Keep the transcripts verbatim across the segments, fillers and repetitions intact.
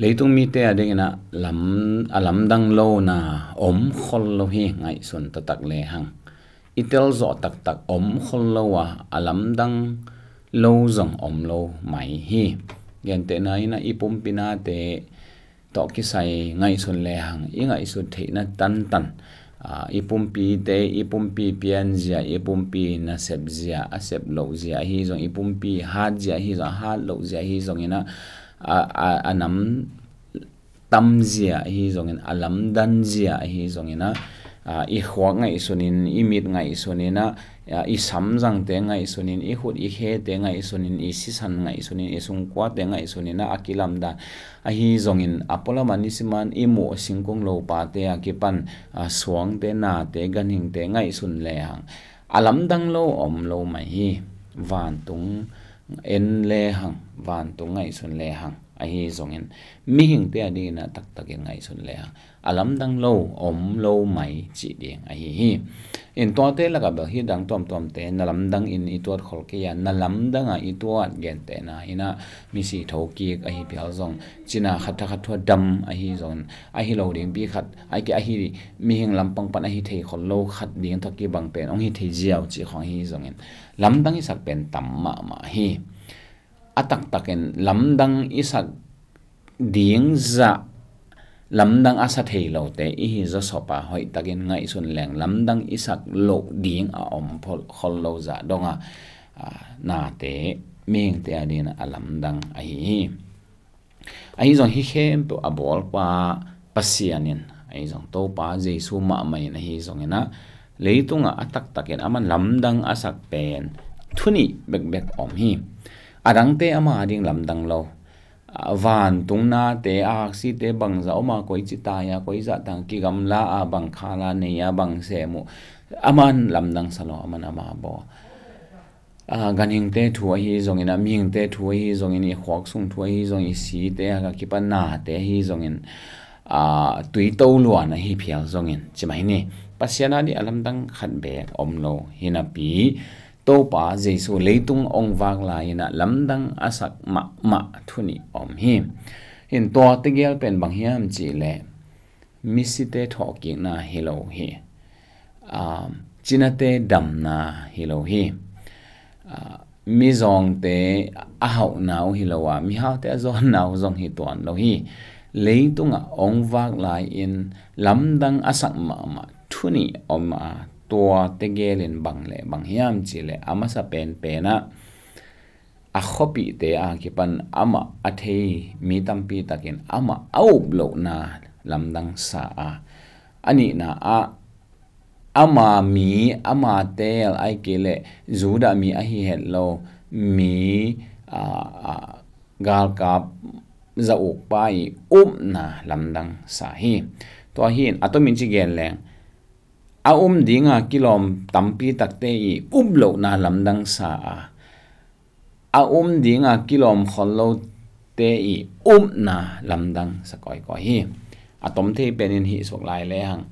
Leitung mite a dingin ah lam, a lamdang lona om khol lo hi, ngaihsun taktak lehang. I telzawh taktak om khol lo a, a lamdang lo zong om lo mai hi. Gentehna in ah i pumpi nate tawh kisai ngaihsun lehang, i ngaihsut theihna tantan, aa, i pumpite, i pumpi pianzia, i pumpi nasepzia, a sep lohzia ahi zong, i pumpi hatzia ahi zong, a hat lohzia ahi zongin ah, a, a, a nam tamzia ahi zongin, a lamdanzia ahi zongin ah, aa, i khuak ngaihsunin, i mit ngaihsunin ah, aa, i samzangte ngaihsunin, i khut i khete ngaihsunin, i sisan ngaihsunin, i sungkuate ngaihsunin ah, a kilamdan ahi zongin, a pualama nisiman i muh singkung lopate a kipan, aa, suangte, nate, ganhingte ngaihsun lehang, a lamdang lo om lo mai hi. Vantung en lehang, vantung ngaihsun lehang ahi zongin, mihingte a dingin ah taktakin ngaihsun lehang, a lamdang lo om lo mai cih ding ahi hi. In tuate lakah bel hih dang tuamtuamte na lamdang in i tuat khol kei a, na lamdang a i tuat, gentehna in ah misi thokik ahi phial zong, cina khat thakhat thua dam ahi zongin, ahi lo dingpi khat, ahi kei ahi mihing lampang pan ahi thei khol lo khat ding thawh kibang pen hong hi thei ziau cih khawng ahi zongin, lamdang i sak pen tam mahmah hi. A taktakin lamdang i sak ding zah, lamdang a sa thei lote i hi zawsop a, hoihtakin ngaihsun leng lamdang i sak loh ding a om khol, khol lo zah dong a, aa, nate, mihingte a dingin ah a lamdang ahi hi. Ahi zong hih khempeuh a bawlpa Pasian in, ahi zong Topa Jesu mahmah in ahi zongin ah, leitungah a taktakin aman lamdang a sak pen thu nih bekbek om hi. A dangte ama a ding lamdang lo. Aa, vantung nate, a aksite bangzah om a, koi ci tai a, koi zah tang kigamla a, bang khala nei a, bang sem uh, aman lamdang sa lo, aman ama bawl. Aa, ganhingte thu ahi zongin, a mihingte thu ahi zongin, i khuak sung thu ahi zongin, i site a kipan nate ahi zongin, aa, tuito luan ahi phial zongin, ci mai ni. Pasian a ding a lamdang khat beek om lo hi napi, Topa Jesu leitung hong vak lai-in ah lamdang a sak mahmah thu nih om hi. In tua tegel pen bang hiam cih leh, misite thawhkikna hi lo hi. Aa, cinate damna hi lo hi. Aa, mizawngte a hauhna uh hi lo a, mihaute a zawnna uh zong hi tuan lo hi. Leitungah hong vak lai-in lamdang a sak mahmah thu nih om a, tua tegelin bang le bang hiam cih leh, a masa penpen ah a khuapihte a kipan amah a thei mi tampi takin amah a up lohna lamdang sa a, a nihna ah ama mi, ama teel, ahih kei leh Judah mi ahi het lo mi, aa, aa, galkap za ukpa i upna lamdang sa hi. Tua hi in a tomin ci gen leng, a um dinga kilawm tampi takte i up lohna lamdang sa a, a um dinga kilawm khol lote i upna lamdang sa kawikawi hi. A tom thei penin hih suk lai lehang,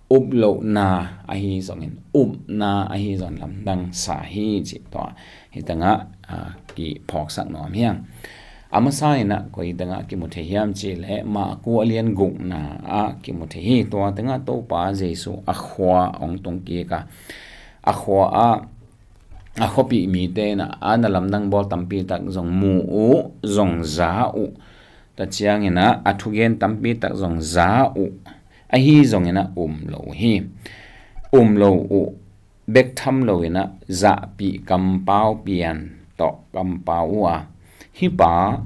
up lohna ahi zongin, upna ahi zongin lamdang sa hi cih tua hi tengah, aa, kiphawksak nuam hi hang. A masa in ah koi tengah kimu thei hiam cih leh, Marku a lian gukna ah kimu thei hi. Tua tengah Topa Jesu a khua hong tung kik a, a khua ah a khuapih mite in ah, a na lamdang bawl tampi tak zong mu uh, zong za uh, ta ciangin ah a thugen tampi tak zong za uh, ahi zongin ah um lo uh hi. Um lo uh bek tham loin ah zahpih kampau pian tawh kampau uh a, hih pa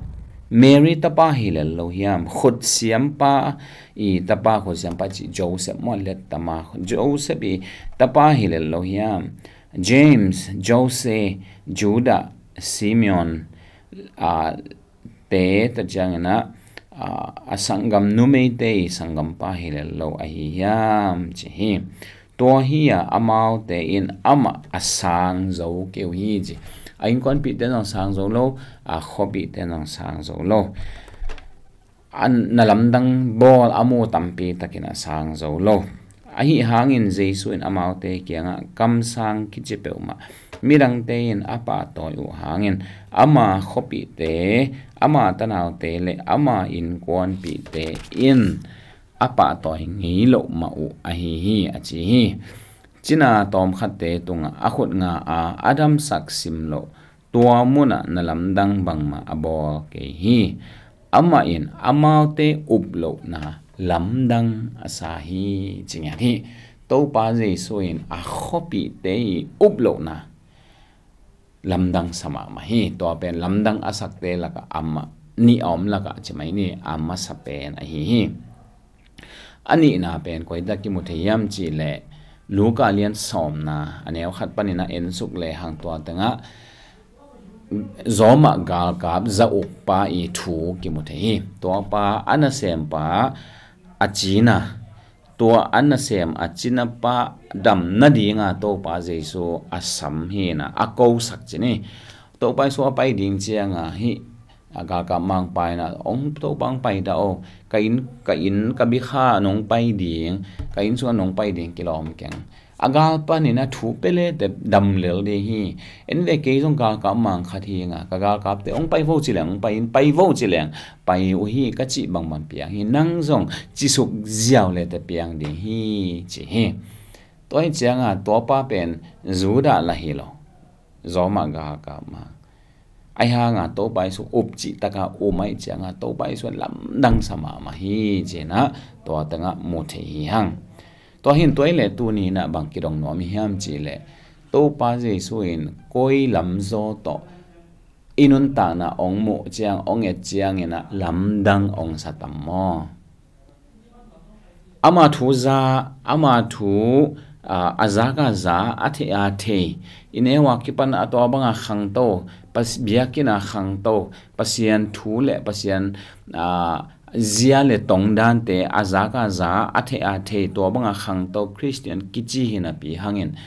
Mary tapa hi lel lo hiam, khutsiampa i tapa, khutsiampa cih Joseph maw, lettama, Joseph i tapa hi lel lo hiam, James, Jose, Judah, Simeon, aa, te, ta ciangin ah, aa, a sanggam numeite i sanggampa hi lel lo ahi hiam ci hi. Tua hi a, amaute in amah a sang zo kei uh hi ci. A innkuanpihte zong sang zo lo, a khuapihte zong sang zo lo. A na lamdang bawl a mu tampi takin a sang zo lo. Ahi hangin Jesu in amaute kiangah, kamsang kici peuhmah Midangte in a pahtawi uh hangin ama khuapihte, ama tanaute le ama innkuanpihte in a pahtawi ngei loh mah uh ahi hi, a ci hi. Cina tawmkhatte tungah a khut nga a a damsak sim loh tua munah na lamdang bangmah a bawl kei hi. Amah in amaute up lohna lamdang a sa hi, ci ngiat hi. Topa Jesu in a khuapihte i up lohna lamdang sa mahmah hi. Tua pen lamdang a sakte lakah amah nih a om lakah ci mai ni, a masa pen ahi hi. A nihna pen koitak kimu thei hiam cih leh Luka lian sawmna a neu khat panin a ensuk lehang tua tengah Roma galkap za ukpa i thu kimu thei hi. Tuapa a nasempa a cina, tua a nasem a cina pa dam nadinga Topa Jesu a sam hina a kosak cin hi. Topa Jesu a pai ding cianga hih a galkap mangpa ina, "Ong Topa, ong pai dah o, ka inn, ka inn ka bikha nong pai ding, ka inn sungah nong pai ding kilawm keng." A gal panin a thu pele te dam lel ding hi. En ve, kei zong galkap mang khat hi nga, ka galkapte ong pai vo ci leng ong pai in, pai vo ci leng pai uh hi, ka cih bangbang piang hi. Nang zong cisuk ziau le te piang ding hi, ci hi. Tua hi cianga tuapa pen Judah la hi lo, Roma galkap mang. Ahi hanga Topa Jesu up cih taka um ahi cianga Topa Jesu lamdang sa mahmah hi, cina tua tengah mu thei hi hang. Tua hin tua i le tuni inah bang kidong nuam i hiam cih leh Topa Jesu in koi lamzaw tawh i nuntakna ong muh ciang, ong et ciang inah lamdang ong sa tam maw? Ama thu za, ama thu, a, a zaka za, a thei a thei. I neu a kipan a tua banga khangto, pas-, biakinn a khangto, Pasian thu le Pasian, a, zia le tongdante a zaka za, a thei a thei, tua banga khangto Khristian kici hi napi hangin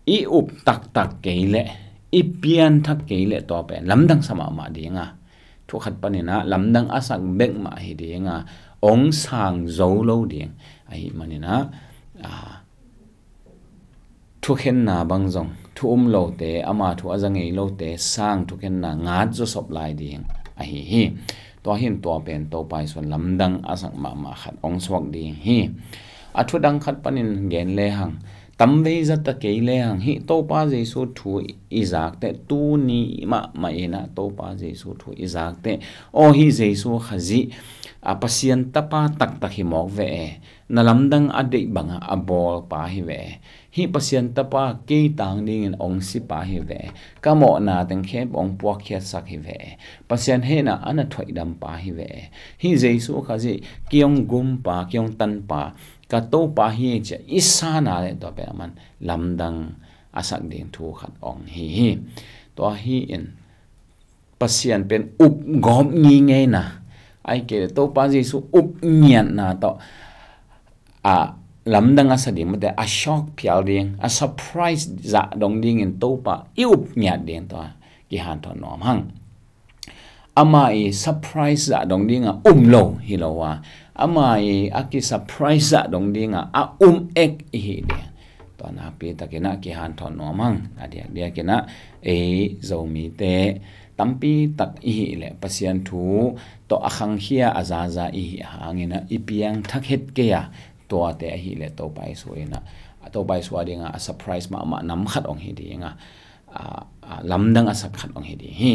i up taktak kei leh, i pianthak kei leh tua pen lamdang sa mahmah dinga, thu khat paninah lamdang a sak bek mah hi dinga, ong sang zo lo ding ahi maninah, a, thukhenna bang zong thu um lote, ama thu a za ngei lote sang thukhenna ngat zawsop lai ding ahi hi. Tua hin tua pen Topa Jesu in lamdang a sak mahmah khat ong suak ding hi. A thu dang khat panin gen lehang, tamvei zata kei lehang, hih Topa Jesu thu i zakte, tuni mahmah inah Topa Jesu thu i zakte, aw hih Jesu Khazih, a, Pasian tapa taktak hi mawk ve e, na lamdang a deih banga a bawlpa hi ve e, hih Pasian tapa kei tang dingin ong sipa hi ve e, ka mawhna teng khempeuh ong puakkhiatsak hi ve e, Pasian hehna a na thoihdampa hi ve e, hih Jesu Khazih kei ong gumpa, kei ong tanpa, ka Topa hi, cia i sana le tua pen aman lamdang a sak ding thu khat ong hi hi. Tua hi in Pasian pen up gawp ngeingeina, ai ke Topa Jesu up ngiatna tawh a lamdang a sa ding mate, a shock phial ding, a surprise zah dong dingin Topa i up ngiat ding tua kihanthawn nuam hang. Ama i surprise zah dong dinga um lo hi lo a, ama i a ki surprise zah dong dinga a um ek i hi ding. Tua napi takinah kihanthawn nuam hang. A diakdiakinah ei Zomite tampi tak i hi leh Pasian thu tawh a khangkhia a zaza i hi hanginah i piang thak het kei a, tuate ahi leh Topa Jesu inah, Topa Jesu a dinga a surprise mahmah nam khat ong hi dinga, a, a, lamdang a sak khat ong hi ding hi.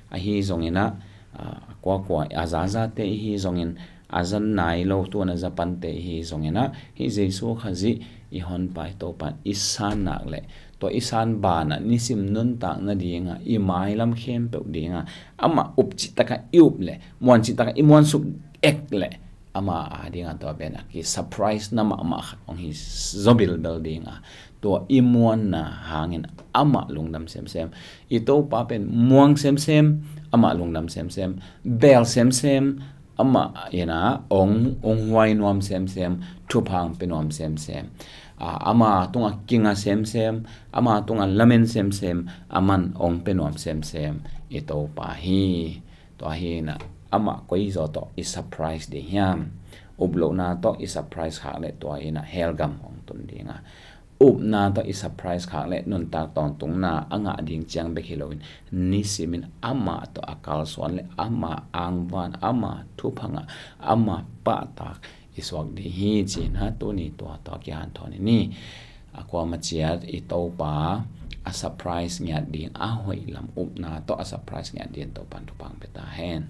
Ahi zonginah, a, kuakua a zazate i hi zongin, a zan nai lo tuan a zapante i hi zonginah, hih Jesu Khazih i honpa i Topa i san nak leh tua i san banah nisim nuntak nadinga i mailam khempeuh dinga amah up cihtaka i up leh, muan cihtaka i muansuk ek leh, ama a dinga tua pen a ki surprise na mahmah khat ong hi zo bilbel dinga, tua i muanna hangin amah lungdam semsem. I Topa pen muang semsem, amah lungdam semsem, bel semsem, amah ina ong, ong huai nuam semsem, thupha ong pe nuam semsem. A, ama tunga kinga semsem, ama tunga lamen semsem, aman ong pe nuam semsem i Topa hi. Tua hi inah amah koi zaw tawh i surprise ding hiam? Up lohna tawh i surprise khak leh tua inah hell gam hong tun dinga, upna tawh i surprise khak le nuntak tawntungna a ngah ding ciang bek hi loin, nisimin amah tawh a kalsuan le amah angvan, amah thupha ngah, amah pahtak i suak ding hi, ci-in ha, tuni tua tawh kihanthawn ni. A kuamah ciat i Topa a surprise ngiat ding a hoih lam upna tawh a surprise ngiat ding Topa'n thupha pia ta hen.